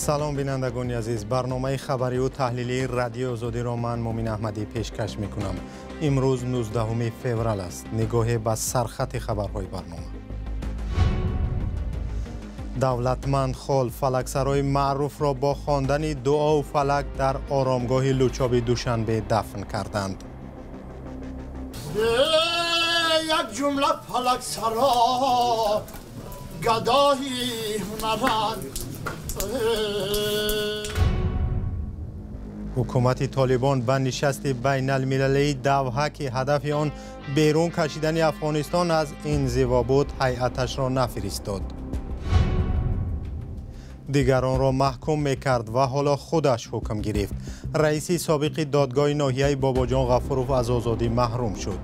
Салом, бинандагони азиз. Барномаи хабариву таҳлилии Радиои Озодиро ман, Мумин Аҳмадӣ, пешкаш мекунам. Имрӯз 19 феврал аст. Нигоҳе ба сархати хабарҳои барнома. Давлатманд Хол, фалаксарои маъруфро бо хондани дуову фалак дар оромгоҳи Лучоби Душанбе дафн карданд. Як ҷумла фалаксаро гадои ҳунаранд. Ҳукумати Толибон ба нишасти байналмилалии Давҳа, ки ҳадафи он берун кашидани Афғонистон аз инзиво буд, ҳайаташро нафиристод. Дигаронро маҳкум мекард ва ҳоло худаш ҳукм гирифт. Раиси собиқи додгоҳи ноҳияи Бобоҷон Ғафуров аз озодӣ маҳрум шуд.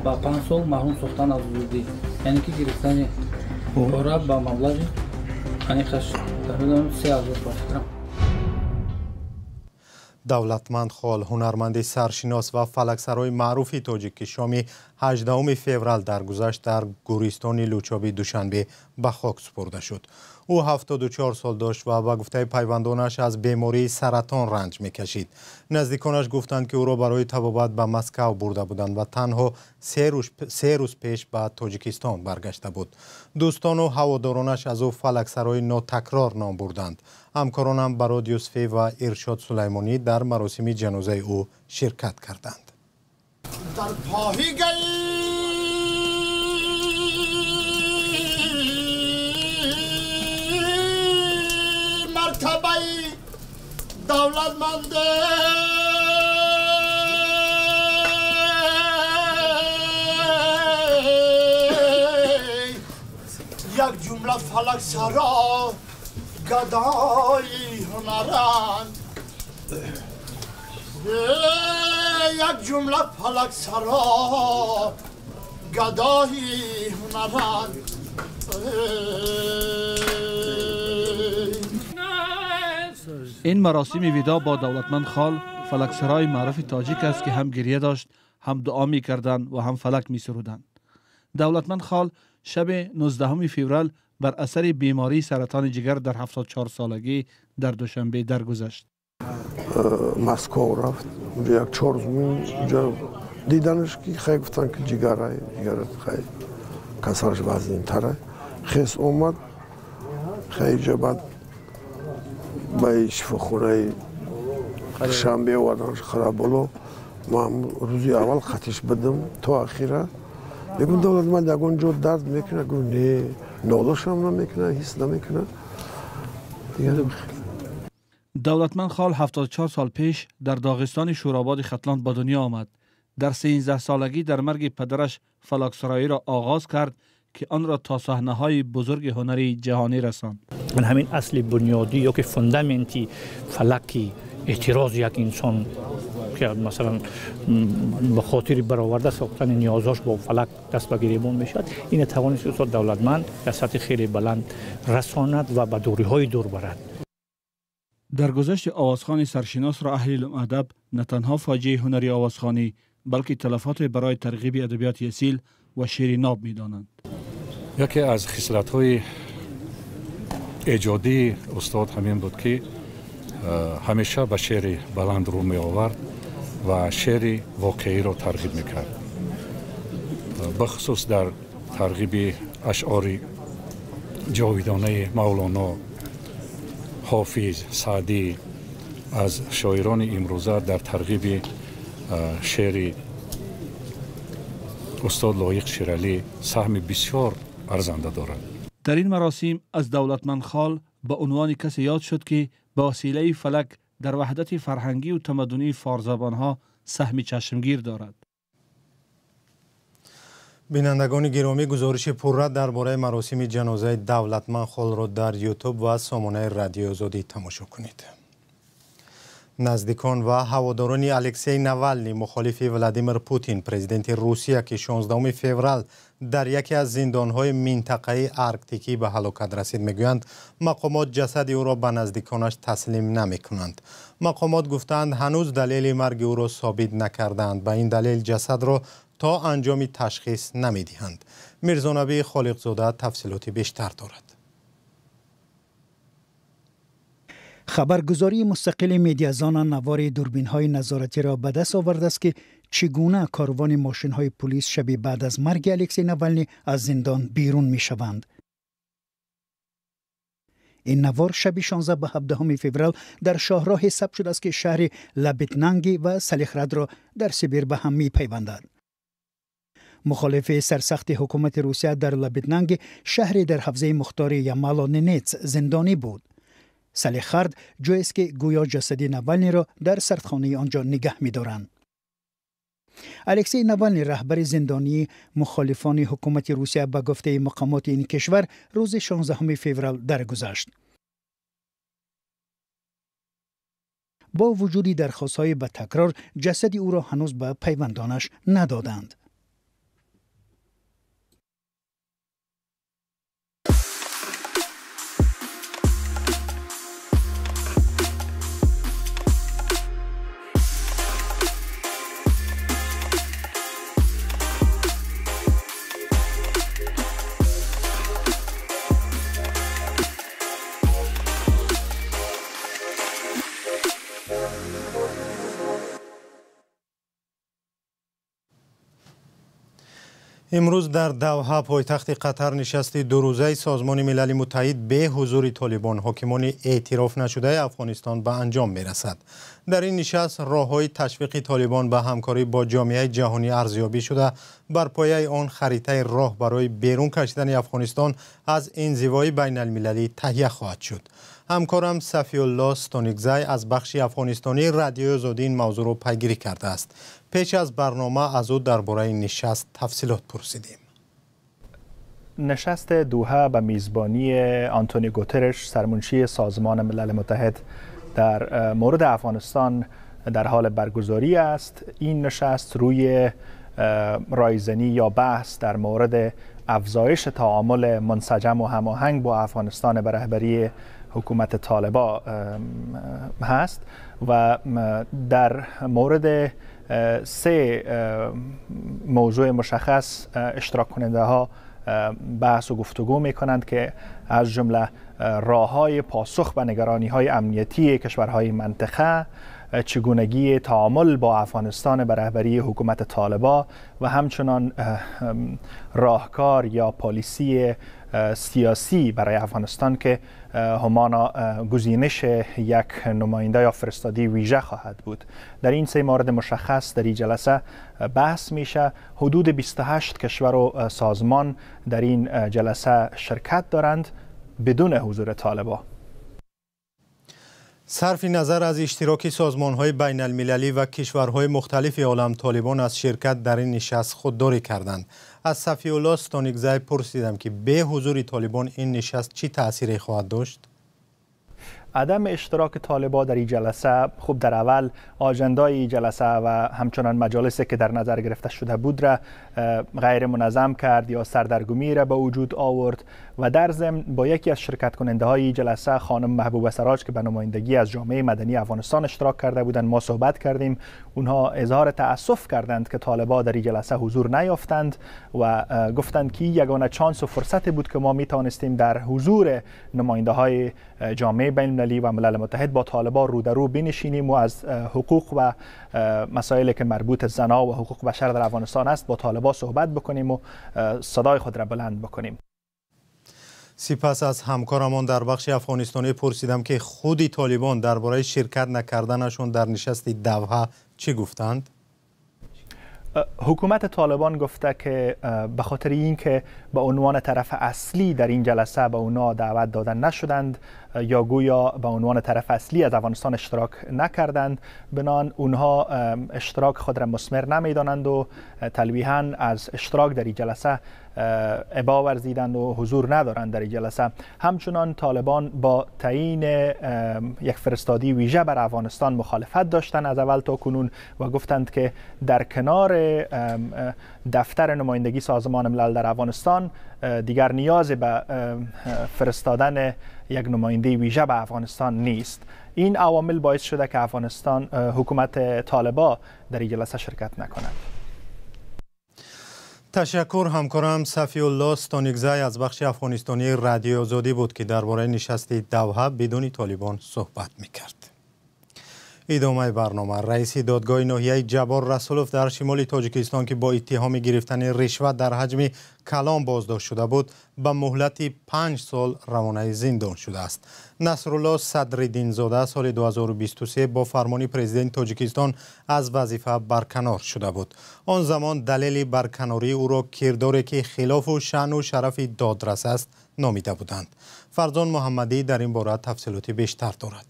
Ба 5 сол маҳрум сохтан аз озодӣ, яъне ки гирифтани пора ба маблағи аниқаш 3000 ба фикрам. Давлатманд Хол, ҳунарманди саршинос ва фалаксарои маъруфи тоҷик, ки шоми 18 феврал даргузашт, дар гӯристони Лучоби Душанбе ба хок супурда шуд. Ӯ 74 сол дошт ва ба гуфтаи пайвандонаш аз бемории саратон ранҷ мекашид. Наздиконаш гуфтанд, ки ӯро барои табобат ба Москав бурда буданд ва танҳо 3 рӯз пеш ба Тоҷикистон баргашта буд. Дӯстону ҳаводоронаш аз ӯ фалаксарои нотакрор ном бурданд. Ҳамкоронам Барод Юсуфӣ ва Иршод Сулаймонӣ дар маросими ҷанозаи ӯ ширкат карданд. Дар поҳигаи мартабаи давлатманде як ҷумла фалаксаро гадои ҳунаранд, як ҷумла фалаксаро гадои ҳунаранд. Ин маросими видоъ бо Давлатманд Хол, фалаксарои маъруфи тоҷик аст, ки ҳам гирья дошт, ҳам дуо мекарданд ва ҳам фалак месуруданд. Давлатманд Хол шаби 19 феврал бар асари бемории саратони ҷигар дар 74 солагӣ дар Душанбе даргузашт. Москов рафт, унҷо як 4 рӯз унҷо диданаш, ки хай, гуфтанд, ки ҷигарай, ҷигарат хай касалаш вазнинтара. Хес омад, хай, иҷа баъд ба шифохонаи Душанбе оварданаш, Қараболо. Ман рӯзи аввал қатиш бидам то ахира. Мегум: «Давлатманд, ягон ҷо дард мекунад?» Гуфт: «Не, нолошам намекунад, ҳис намекунад». Давлатманд Хол 74 сол пеш дар Доғистони Шӯрободи Хатлон ба дунё омад. Дар 13 солагӣ дар марги падараш фалаксароиро оғоз кард, ки онро то саҳнаҳои бузурги ҳунари ҷаҳонӣ расонд. Ҳамин асли бунёдӣ ё ки фундаменти фалаки эътирози як инсон, ки масалан ба хотири бароварда сохтани ниёзҳош бо фалак даст ба гиребон мешавад, ина тавонист устод Давлатманд дар сатҳи хеле баланд расонад ва ба дуриҳои дур барад. Даргузашти овозхони саршиносро аҳли илм адаб на танҳо фоҷиаи ҳунари овозхонӣ, балки талафоте барои тарғиби адабиёти асил ва шеъри ноб медонанд. Яке аз хислатҳои эҷодии устод ҳамин буд, ки ҳамеша ба шеъри баланд рӯ меовард ва шеъри воқеиро тарғиб мекард, бахусус дар тарғиби ашъори ҷовидонаи Мавлоно, Ҳофиз, Саъдӣ. Аз шоирони имрӯза дар тарғиби шеъри устод Лоиқ Шералӣ саҳми бисёр арзанда дорад. Дар ин маросим аз Давлатманд Хол ба унвони касе ёд шуд, ки ба василаи фалак дар ваҳдати фарҳангию тамаддунии форсзабонҳо саҳми чашмгир дорад. Бинандагони гиромӣ, гузориши пурра дар бораи маросими ҷанозаи Давлатманд Холро дар Ютуб ва сомонаи Радиои Озодӣ тамошо кунед. Наздикон ва ҳаводорони Алексей Навални, мухолифи Владимир Путин, президенти Русия, ки 16 феврал дар яке аз зиндонҳои минтақаи арктикӣ ба ҳалокат расид, мегӯянд, мақомот ҷасади ӯро ба наздиконаш таслим намекунанд. Мақомот гуфтаанд, ҳанӯз далели марги ӯро собит накардаанд, ба ин далел ҷасадро то анҷоми ташхис намедиҳанд. Мирзонабӣ Холиқзода тафсилоти бештар дорад. Хабаргузории мустақили Медиазона навори дурбинҳои назоратиро ба даст овардааст, ки чӣ гуна корвони мошинҳои пулис шаби баъд аз марги Алексей Навални аз зиндон берун мешаванд. Ин навор шаби 16 ба 17 феврал дар шоҳроҳе сабт шудааст, ки шаҳри Лабитнанги ва Салихрадро дар Сибир ба ҳам мепайвандад. Мухолифи сарсахти ҳукумати Русия дар Лабитнанги, шаҳре дар ҳавзаи мухтори Ямало-Ненец, зиндонӣ буд. Салихард ҷоест, ки гӯё ҷасади Навалниро дар сардхонаи он ҷо нигаҳ медоранд. Алексей Навални, раҳбари зиндонии мухолифони ҳукумати Русия, ба гуфтаи мақомоти ин кишвар рӯзи 16 феврал даргузашт. Бо вуҷуди дархостҳои ба такрор, ҷасади ӯро ҳанӯз ба пайвандонаш надоданд. Имрӯз дар Давҳа, пойтахти Қатар, нишасти дурӯзаи Созмони Милали Муттаҳид бе ҳузури Толибон, ҳокимони эътироф нашудаи Афғонистон, ба анҷом мерасад. Дар ин нишаст роҳҳои ташвиқи Толибон ба ҳамкорӣ бо ҷомеаи ҷаҳонӣ арзёбӣ шуда, бар пояи он харитаи роҳ барои берун кашидани Афғонистон аз инзивои байналмилалӣ таҳия хоҳад шуд. Ҳамкорам Сафиулло Стоникзай аз бахши афғонистонии Радиои Озодӣ ин мавзӯъро пайгирӣ кардааст. Пеш аз барнома аз ӯ дар бораи нишаст тафсилот пурсидем. نشست دوحه به میزبانی آنتونی گوترش، سرمنشی سازمان ملل متحد، در مورد افغانستان در حال برگزاری است. این نشست روی رایزنی یا بحث در مورد افزایش تعامل منسجم و هماهنگ با افغانستان به رهبری حکومت طالبا هست و در مورد سه موضوع مشخص اشتراک کننده ها بحث و گفتگو می کنند که از جمله راه های پاسخ به نگرانی های امنیتی کشورهای منطقه، چگونگی تعامل با افغانستان به رهبری حکومت طالبا و همچنان راهکار یا پالیسی سیاسی برای افغانستان که همانا گزینش یک نماینده یا فرستادی ویژه خواهد بود. در این سه مورد مشخص در این جلسه بحث میشه. حدود 28 کشور و سازمان در این جلسه شرکت دارند بدون حضور طالبا. صرف نظر از اشتراک سازمان‌های بین‌المللی و کشورهای مختلف عالم، طالبان از شرکت در این نشست خودداری کردند. از صفی‌الله ستانکزی پرسیدم که به حضور طالبان این نشست چی تأثیری خواهد داشت؟ عدم اشتراک طالبان در این جلسه، خب در اول آجندای جلسه و همچنان مجالسی که در نظر گرفته شده بود را غیر منظم کرد یا سردرگمی را به وجود آورد و در ضمن با یکی از شرکت کننده های جلسه، خانم محبوبه سراج که به نمایندگی از جامعه مدنی افغانستان اشتراک کرده بودند، ما صحبت کردیم. اونها اظهار تأسف کردند که طالبان در این جلسه حضور نیافتند و گفتند که یگانه چانس و فرصت بود که ما می توانستیم در حضور نماینده های جامعه بین المللی و ملل متحد با طالبان رو در رو بنشینیم و از حقوق و مسائلی که مربوط زنا و حقوق بشر در افغانستان است با طالبان صحبت بکنیم و صدای خود را بلند بکنیم. سپس از همکارمان در بخش افغانستانی پرسیدم که خودی طالبان درباره شرکت نکردنشون در نشست دوحه چی گفتند؟ حکومت طالبان گفته که به خاطر اینکه به عنوان طرف اصلی در این جلسه به اونا دعوت دادن نشدند یا گویا به عنوان طرف اصلی از افغانستان اشتراک نکردند، بنان اونها اشتراک خود را مثمر نمیدانند و تلویحاً از اشتراک در این جلسه ابا ورزیدند و حضور ندارند در این جلسه. همچنان طالبان با تعیین یک فرستادی ویژه بر افغانستان مخالفت داشتند از اول تا کنون و گفتند که در کنار دفتر نمایندگی سازمان ملل در افغانستان دیگر نیاز به فرستادن یک نماینده ویژه به افغانستان نیست. این عوامل باعث شده که افغانستان حکومت طالبان در این جلسه شرکت نکند. Ташаккур. Ҳамкорам Сафиулло Станикзай аз бахши афғонистонии Радиои Озодӣ буд, ки дар бораи нишасти Доҳа бидуни Толибон суҳбат мекард. Идомаи барнома. Раиси додгоҳи ноҳияи Ҷаббор Расулов дар шимоли Тоҷикистон, ки бо иттиҳоми гирифтани ришват дар ҳаҷми калон боздошт шуда буд, ба муҳлати 5 сол равонаи зиндон шудааст. Насрулло Садриддинзода соли 2023 бо фармони президенти Тоҷикистон аз вазифа барканор шуда буд. Он замон далели барканории ӯро кирдоре ки хилофу шаъну шарафи додрас аст номида буданд. Фарзон Муҳаммадӣ дар ин бора тафсилоти бештар дорад.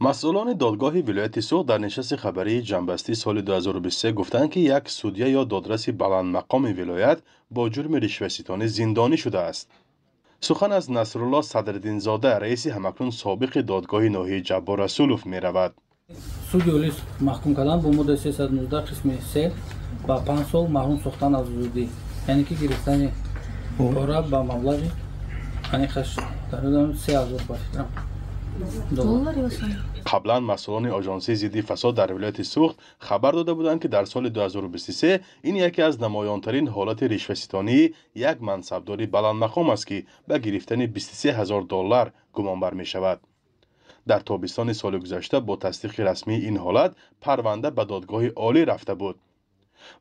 Масъулони додгоҳи вилояти Суғд дар нишасти хабарии ҷамъбастии соли 2023 гуфтанд, ки як судя ё додраси баландмақоми вилоят бо ҷурми ришваситонӣ зиндонӣ шудааст. Сухан аз Насрулло Садриддинзода, раиси ҳамакнун собиқи додгоҳи ноҳияи Ҷаббор Расулов меравад. Суди олӣ маҳкум кардан бо моддаи 319 қисми 3 ба 5 сол маҳрум сохтан аз озодӣ, яъне ки гирифтани пора ба маблағи аниқаш дар 3000 ба фикрам. Қаблан масъулони Оҷонсии зидди фасод дар вилояти Суғд хабар дода буданд, ки дар соли 2023 ин яке аз намоёнтарин ҳолати ришваситонии як мансабдори баландмақом аст, ки ба гирифтани 23 ҳазор доллар гумонбар мешавад. Дар тобистони соли гузашта бо тасдиқи расмии ин ҳолат парванда ба додгоҳи олӣ рафта буд.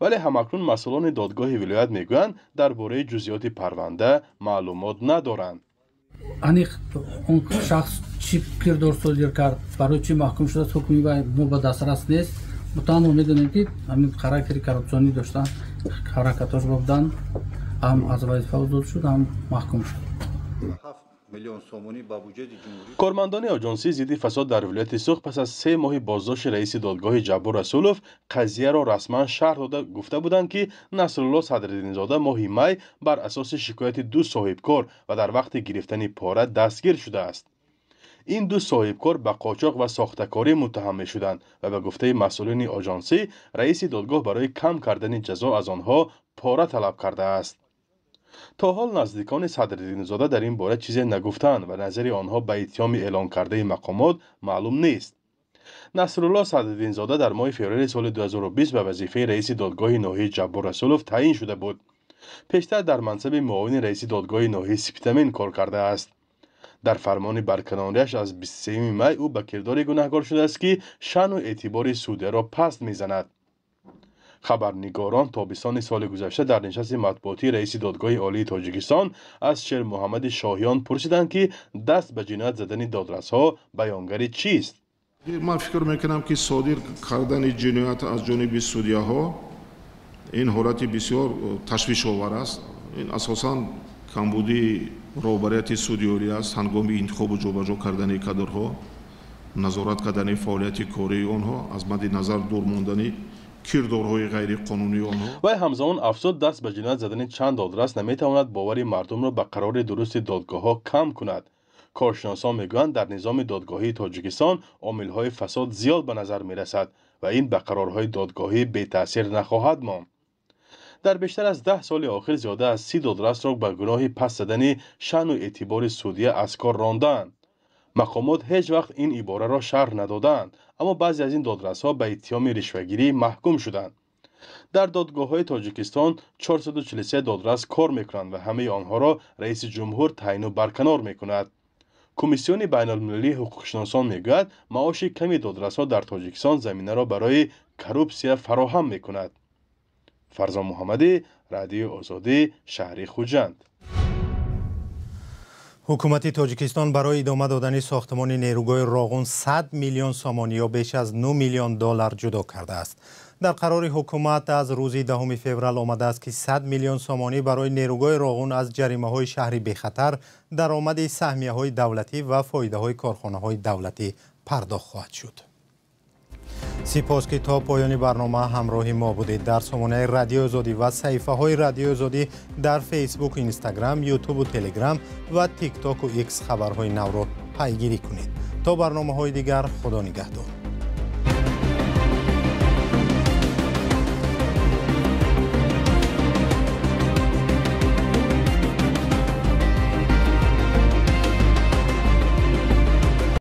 Вале ҳамакнун масъулони додгоҳи вилоят мегӯянд, дар бораи ҷузъиёти парванда маълумот надоранд. Аниқ он шахс чӣ кирдор содир кард, барои чӣ маҳкум шудааст, ҳукми вай мо ба дастрас нест. Мо танҳо медонем, ки ҳамин характери коррупсионӣ доштан, ҳаракатош буданд, ҳам аз вазифа озод шуд, ҳам маҳкум шуд. Кормандони Оҷонсии зидди фасод дар вилояти Суғд пас аз 3 моҳи боздошти раиси додгоҳи Ҷаббор Расулов қазияро расман шарҳ дода гуфта буданд, ки Насрулло Садриддинзода моҳи май бар асоси шикояти 2 соҳибкор ва дар вақти гирифтани пора дастгир шудааст. Ин 2 соҳибкор ба қочоқ ва сохтакорӣ муттаҳам мешуданд ва ба гуфтаи масъулини оҷонсӣ раиси додгоҳ барои кам кардани ҷазо аз онҳо пора талаб кардааст. То ҳол наздикони Садриддинзода дар ин бора чизе нагуфтанд ва назари онҳо ба иттиҳоми эълон кардаи мақомот маълум нест. Насрулло Садриддинзода дар моҳи феврали соли 2020 ба вазифаи раиси додгоҳи ноҳияи Ҷаббор Расулов таъин шуда буд. Пештар дар мансаби муовини раиси додгоҳи ноҳияи Спитамен кор кардааст. Дар фармони барканориаш аз 23 май ӯ ба кирдори гунаҳкор шудааст, ки шаъну эътибори судяро паст мезанад. Хабарнигорон тобистони соли гузашта дар нишасти матбуотии раиси додгоҳи олии Тоҷикистон аз Шермуҳаммади Шоҳиён пурсиданд, ки даст ба ҷиноят задани додрасҳо баёнгари чист. Ман фикр мекунам, ки содир кардани ҷиноят аз ҷониби судяҳо ин ҳолати бисёр ташвишовар аст. Ин асосан камбудии роҳбарияти судёрӣ аст ҳангоми интихобу ҷобаҷо кардани кадрҳо, назорат кардани фаъолияти кории онҳо, аз мадди назар дур мондани кирдорҳои ғайриқонунии онҳо. Вай ҳамзамон афзуд, даст ба ҷиноят задани чанд додрас наметавонад бовари мардумро ба қарори дурусти додгоҳҳо кам кунад. Коршиносон мегӯянд, дар низоми додгоҳии Тоҷикистон омилҳои фасод зиёд ба назар мерасад ва ин ба қарорҳои додгоҳӣ бетаъсир нахоҳад монд. Дар бештар аз 10 соли охир зиёда аз 30 додрасро ба гуноҳи паст задани шаъну эътибори судя аз кор рондаанд. Мақомот ҳеҷ вақт ин ибораро шарҳ надодаанд, аммо баъзе аз ин додрасҳо ба иттиҳоми ришвагирӣ маҳкум шуданд. Дар додгоҳҳои Тоҷикистон 443 додрас кор мекунанд ва ҳамаи онҳоро раиси ҷумҳур таъину барканор мекунад. Комиссиони байналмилалии ҳуқуқшиносон мегӯяд, маоши ками додрасҳо дар Тоҷикистон заминаро барои коррупсия фароҳам мекунад. Фарзон Муҳаммадӣ, Радиои Озодӣ, шаҳри Хуҷанд. Ҳукумати Тоҷикистон барои идома додани сохтмони нерӯгоҳи Роғун 100 миллион сомонӣ ё беш аз 9 миллион доллар ҷудо кардааст. Дар қарори ҳукумат аз рӯзи 10 феврал омадааст, ки 100 миллион сомонӣ барои нерӯгоҳи Роғун аз ҷаримаҳои шаҳри бехатар, даромади саҳмияҳои давлатӣ ва фоидаҳои корхонаҳои давлатӣ пардохт хоҳад шуд. Сипос, ки то поёни барнома ҳамроҳи мо будед. Дар сомонаи Радиои Озодӣ ва саҳифаҳои Радиои Озодӣ дар Фейсбук, Инстаграм, Ютубу Телеграм ва Тиктоку Икс хабарҳои навро пайгирӣ кунед. То барномаҳои дигар, Худо нигаҳдор.